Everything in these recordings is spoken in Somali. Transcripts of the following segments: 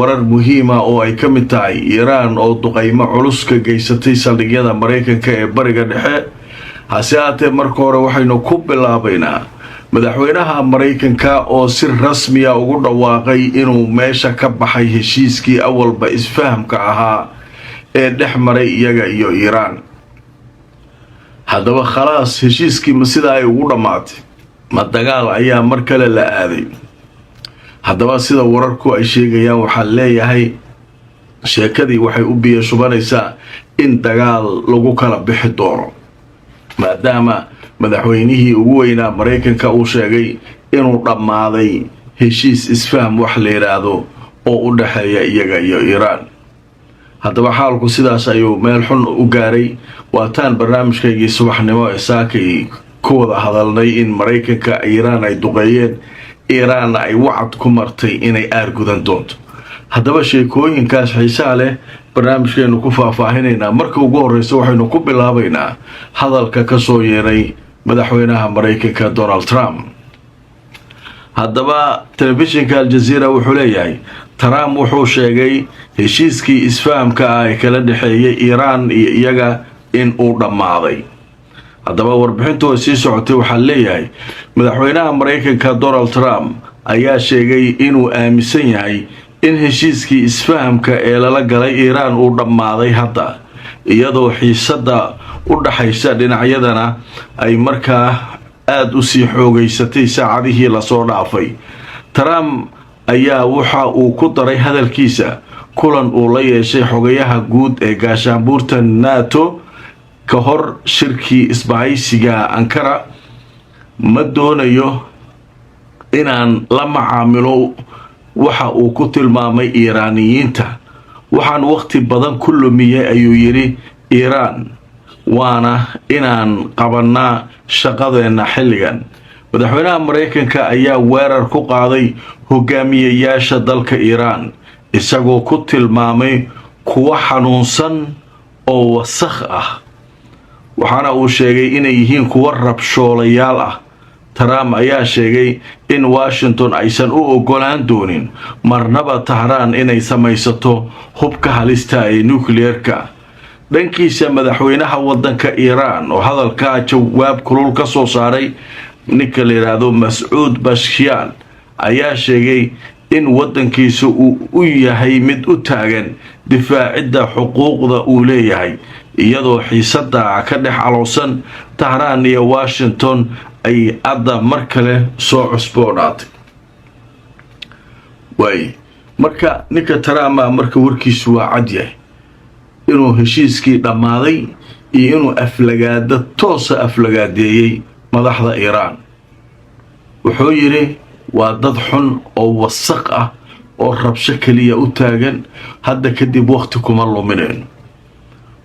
Warar muhiima oo ay ka mid tahay Iiraan oo duqaymo culus ka geysatay saldhigyada Maraykanka ee Bariga Dhexe. Hase haatee, marka hore waxaynu ku bilaabaynaa madaxweynaha Maraykanka oo si rasmiya ugu dhawaaqay inuu meesha ka baxay heshiiskii awalba isfahamka ahaa ee dhex maray iyaga iyo Iiraan. Haddaba khalaas, heshiiskii ma sida ay ugu dhammaatay? Ma dagaal ayaa mar kale la aaday? Haddaba sida wararku ay sheegayaan, waxaa leeyahay sheekadii waxay u biyo shubanaysaa in dagaal lagu kala bixi doono, maadaama madaxweynihii ugu weynaa Maraykanka uu sheegay inuu dhammaaday heshiis isfaham wax la yidhaahdo oo u dhexeeya iyaga iyo Iiraan. Haddaba xaalku sidaas ayuu meel xun u gaaray. Waataan barnaamijkaygii subaxnimo ee saakay ku wada hadalnay in Maraykanka Iiraan ay duqeeyeen, Iiraanna ay wacad ku martay inay aargudan doonto. Haddaba sheekooyinkaas xiisaha leh barnaamijkeenu ku faahfaahinaynaa. Marka ugu horreysa waxaynu ku bilaabaynaa hadalka ka soo yeeray madaxweynaha Maraykanka Donald Trump. Haddaba telefishinka Aljaziira wuxuu leeyahay Trump wuxuu sheegay heshiiskii isfahamka ah ee kala dhexeeyay Iiraan iyo iyaga in uu dhammaaday. Haddaba warbixintu way sii socotay. Waxaa leeyahay madaxweynaha Maraykanka Donald Trump ayaa sheegay inuu aaminsan yahay in heshiiskii isfahamka ee lala galay Iiraan uu dhammaaday hadda, iyadoo xiisadda u dhaxaysa dhinacyadana ay markaa aada usii xoogeysatay saacadihii lasoo dhaafay. Trump ayaa waxa uu ku daray hadalkiisa kulan uu la yeeshay xogayaha guud ee gaashaanbuurta NATO ka hor shirkii isbahaysiga Ankara. "Ma doonayo inaan la macaamilo," waxa uu ku tilmaamay Iiraaniyiinta. "Waxaan waqti badan ku lumiyay," ayuu yidhi, "Iiraan, waana inaan qabannaa shaqadeenna xilligan." Madaxweynaha Maraykanka ayaa weerar ku qaaday hogaamiyayaasha dalka Iiraan, isagoo ku tilmaamay kuwo xanuunsan oo wasakh ah, waxaana uu sheegay inay yihiin kuwo rabshoolayaal ah. Trump ayaa sheegay in Washington aysan u ogolaan doonin marnaba Tahraan inay samaysato hubka halista ee nukliyeerka. Dhankiisa, madaxweynaha wadanka Iiraan oo hadalkaa jawaab kulul ka soo saaray, ninka la yidhaahdo Mascuud Pezeshkian, ayaa sheegay in wadankiisa uu u yahay mid u taagan difaacidda xuquuqda uu leeyahay, iyadoo xiisada ka dhex aloosan Tahraan iyo Washington ay hadda mar kale soo cusboodhaatay. Waay marka ninka Trumpa marka warkiisu waa cad yahay inuu heshiiskii dhammaaday iyo inuu aflagaado toosa aflagaadeeyey madaxda Iiraan. Wuxuu yidhi waa dad xun oo wasaq ah oo rabsho keliya u taagan, hadda kadib waqti kuma luminayno.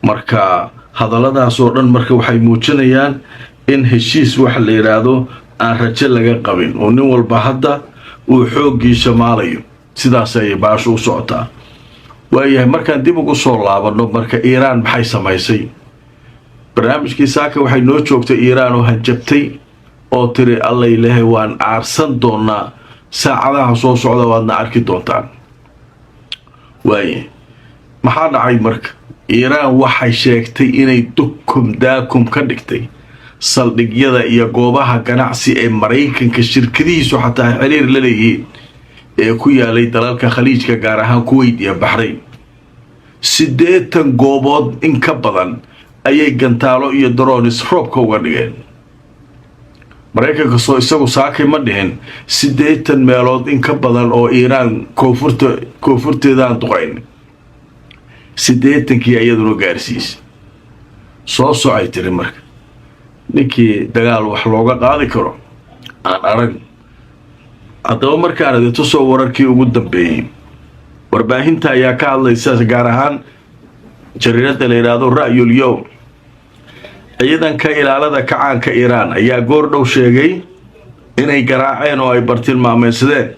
Marka hadalladaas oo dhan marka waxay muujinayaan in heshiis waxa la yidhaahdo aan rajo laga qabin oo nin walba hadda uu xooggiisa maalayo. Sidaas ayay baashu u socotaa. Waayahay, markaan dib ugu soo laabanno marka, Iiraan maxay samaysay? Barnaamijkii saaka waxay noo joogtay Iiraan oo hanjabtay oo tiri, "Allay lehay, waan aarsan doonaa saacadaha soo socda, waadna arki doontaan." Waaye, maxaa dhacay marka? Iiraan waxay sheegtay inay dukum daakum ka dhigtay saldhigyada iyo goobaha ganacsi ee Maraykanka shirkadihiisu xataa xiriir la leeyihiin ee ku yaalay dalalka Khaliijka, gaar ahaan Kuweyt iyo Baxrayn. 80 goobood in ka badan ayay gantaalo iyo drones roobka uga dhigeen. Maraykanka soo isagu saakay ma dhihin 80 meelood in ka badan oo Iiraan koonfurta koonfurteedaan duqayn? 80-kii iyaduna gaarsiisa soo socay tiri. Marka ninkii dagaal wax looga qaadi karo aan arag. Haddaba markaan idin tusoo wararkii ugu dambeeyey, warbaahinta ayaa ka hadlaysa, gaar ahaan jariirada la yidhaahdo Ra'yul Yowm. Ciidanka ilaalada kacaanka Iiraan ayaa goor dhow sheegay inay garaaceen oo ay bartilmaameysadeen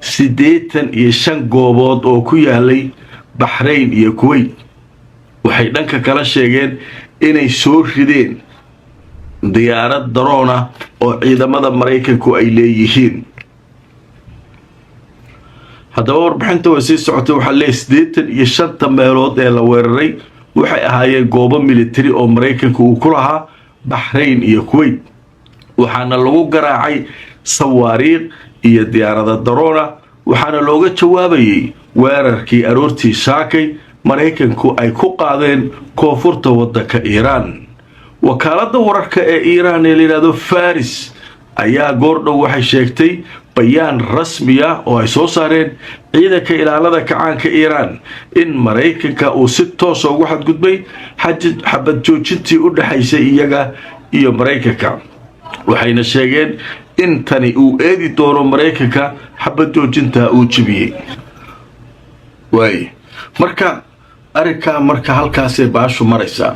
85 goobood oo ku yaalay Baxrayn iyo Kuweyt. Waxay dhanka kala sheegeen inay soo rideen diyaarad drone ah oo ciidamada Maraykanku ay leeyihiin. Haddaba warbixinta way sii socotay. Waxaa leeyahy 85-ta meelood ee la weeraray waxay ahaayeen goobo military oo Maraykanka uu ku lahaa Baxrayn iyo Kuwait, waxaana lagu garaacay sawaariikh iyo diyaarada drone ah, waxaana looga jawaabayay weerarkii aroortii saakay Maraykanku ay ku qaadeen koonfurta waddanka Iiraan. Wakaaladda wararka ee Iiraan ee layidhahdo Faris ayaa goordhow waxay sheegtay bayaan rasmiya oo ay soo saareen ciidanka ilaalada kacaanka Iiraan in Maraykanka uu si toosa ugu xadgudbay xabad joojintii u dhexaysay iyaga iyo Maraykanka, waxayna sheegeen in tani uu eedi doono Maraykanka xabad joojinta uu jebiyey. Waay, marka arrinkaa marka halkaasay baashu maraysaa.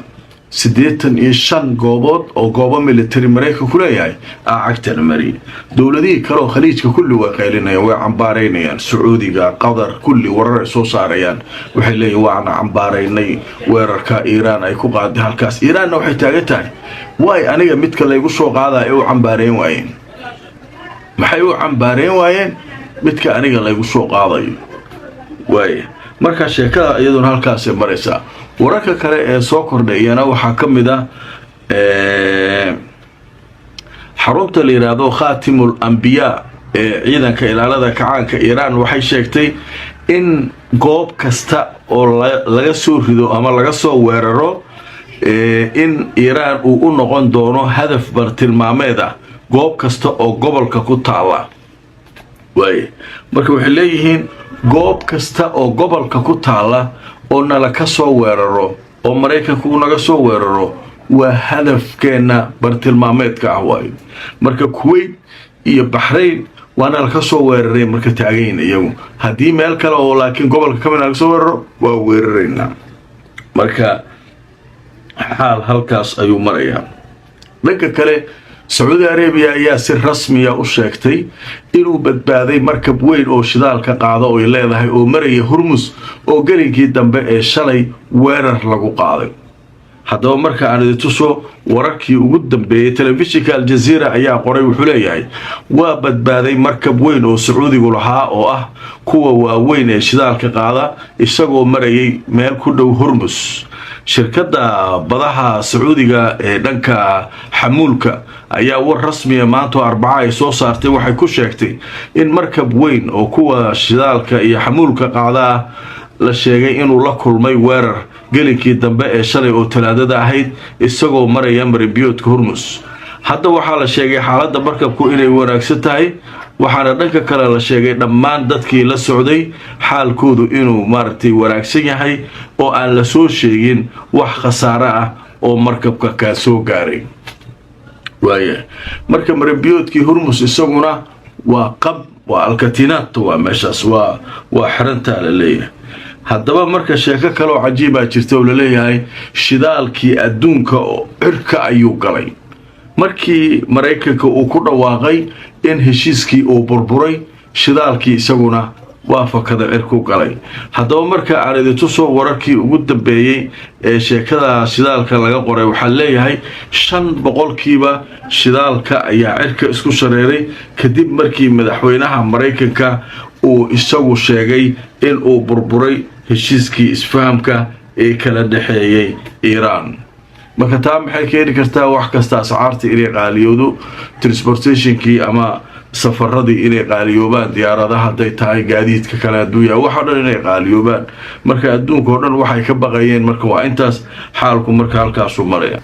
85 goobood oo goobo military Maraykanku leeyahay aa cagtana mariyay. Dowladihii kale oo Khaliijka kulli way qaylinayaan, way cambaaraynayaan. Sacuudiga, Qatar, kulli warar ay soo saarayaan. Waxay leeyihin waana cambaaraynay weerarka Iiraan ay ku qaaday halkaas. Iiraanna waxay taagan tahay, waay aniga midka laygu soo qaadaa ee u cambaareyn waayeen? Maxay u cambaareyn waayeen midka aniga laygu soo qaadayo? Waaya, marka sheekada iyaduna halkaasay maraysaa. Wararka kale ee soo kordhay iyana waxaa ka mid ah xarunta la yidhaahdo Khaatimul Ambiyaa ee ciidanka ilaalada kacaanka Iiraan waxay sheegtay in goob kasta oo laga soo rido ama laga soo weeraro in Iiraan uu u noqon doono hadaf bartilmaameed ah, goob kasta oo gobolka ku taala. Waay, marka waxay leeyihiin goob kasta oo gobolka ku taala oo nala ka soo weeraro oo Maraykanku uu naga soo weeraro waa hadafkeenna bartilmaameedka ah waayo. Marka Kuwait iyo Baxrayn waana laka soo weeraray marka taagayn iyagu. Haddii meel kale oo laakiin gobolka ka mid laga soo weeraro, waa weeraraynaa. Marka xaal halkaas ayuu marayaa. Dhanka kale, Sacuudi Arabiya ayaa si rasmiya u sheegtay inuu badbaaday markab weyn oo shidaalka qaada oo ay leedahay oo maraya Hurmus oo gelinkii dambe ee shalay weerar lagu qaaday. Haddaba marka aan idin tuso wararkii ugu dambeeyey, telefishinka Aljaziira ayaa qoray. Wuxuu leeyahay waa badbaaday markab weyn oo Sacuudigu lahaa oo ah kuwa waaweyn ee shidaalka qaada, isagoo marayay meel ku dhow Hormus. Shirkadda badaha Sacuudiga ee dhanka xamuulka ayaa war rasmiya maanta oo Arbaca ay soo saartay waxay ku sheegtay in markab weyn oo kuwa shidaalka iyo xamuulka qaada ah la sheegay inuu la kulmay weerar gelinkii dambe ee shalay oo Talaadada ahayd, isagoo maraya marinbiyoodka Hormus. Hadda waxaa la sheegay xaaladda markabku inay wanaagsan tahay, waxaana dhanka kale la sheegay dhammaan dadkii la socday xaalkoodu inuu maaragtay wanaagsan yahay oo aan la soo sheegin wax khasaare ah oo markabka kaa soo gaaray. Waaya, marka marinbiyoodkii Hormus isaguna waa qab, waa alkatinaat, waa meeshaas waa xirantaa la leeyahay. Haddaba marka sheeko kale oo cajiibaa jirta oo laleeyahay shidaalkii adduunka cirka ayuu galay markii Maraykanka uu ku dhawaaqay in heshiiskii uu burburay. Shidaalkii isaguna waa fakada, cirku galay. Haddaba marka aan idin tuso wararkii ugu dambeeyey ee sheekada shidaalka laga qoray, waxaa leeyahay 5% shidaalka ayaa cirka isku shareeray kadib markii madaxweynaha Maraykanka uu isagu sheegay in uu burburay heshiiskii isfahamka ee kala dhexeeyey Iiraan. Marka taa maxay keeni kartaa? Wax kasta ascaarta inay qaaliyoodo, transportationkii ama safaradii inay qaaliyoobaan, diyaaradaha hadday tahay, gaadiidka kale adduunya, waxoo dhan inay qaaliyoobaan. Marka adduunka oo dhan waxay ka baqayeen marka waa intaas. Xaalku marka halkaasuu maraya.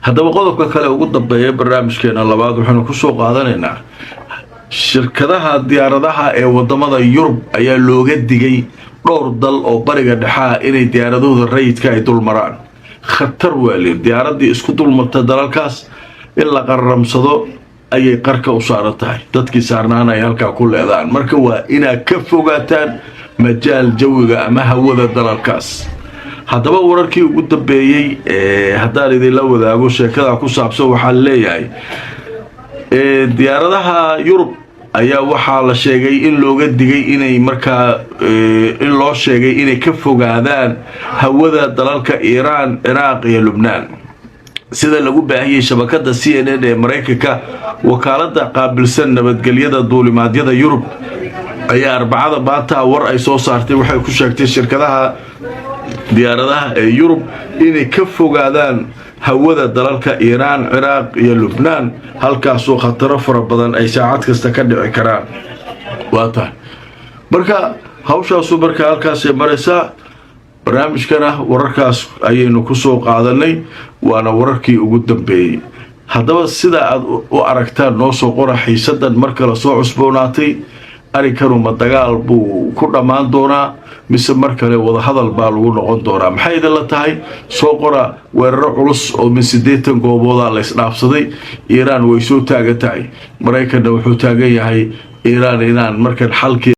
Haddaba qodobka kale ugu dambeeya barnaamijkeena labaad waxaynu kusoo qaadanaynaa shirkadaha diyaaradaha ee wadamada Yurub ayaa looga digay dhowr dal oo Bariga Dhexaa inay diyaaradahooda rayidka ay dulmaraan. Khatar waa layiri, diyaaradii isku dulmarta dalalkaas in la qararamsado ayay qarka u saaran tahay, dadkii saarnaana ay halkaa ku leedaan. Marka waa inaad ka fogaataan majaal jawiga ama hawada dalalkaas. Haddaba wararkii ugu dambeeyey haddaan idinla wadaago sheekada ku saabsan, waxaa leeyahay diyaaradaha Yurub ayaa waxaa la sheegay in looga digay inay markaa in loo sheegay inay ka fogaadaan hawada dalalka Iiraan, Ciraaq iyo Lubnaan, sida lagu baahiyey shabakada CNN ee Maraykanka. Wakaalada qaabilsan nabadgelyada duulimaadyada Yurub Ayaa Arbacada maanta war ay soo saartay waxay ku sheegtay shirkadaha diyaaradaha ee Yurub inay ka fogaadaan hawada dalalka Iiraan, Ciraaq iyo Lubnaan, halkaasoo khataro fara badan ay saacad kasta ka dhici karaan. Waa tahay marka hawshaasu marka halkaasay maraysaa. Barnaamijkana wararkaas ayaynu ku soo qaadanay, waana wararkii ugu dambeeyey. Haddaba sida aad u aragtaan noo soo qora. Xiisadan mar kale soo cusboonaatay, arrinkanu ma dagaal buu ku dhammaan doonaa mise mar kale wadahadal baa lagu noqon doonaa? Maxay idinla tahay? Soo qora. Weeraro culus oo min 80 gooboodaa la isdhaafsaday. Iiraan way soo taagan tahay, Maraykanna wuxuu taagan yahay Iiraan inaan markan xalkii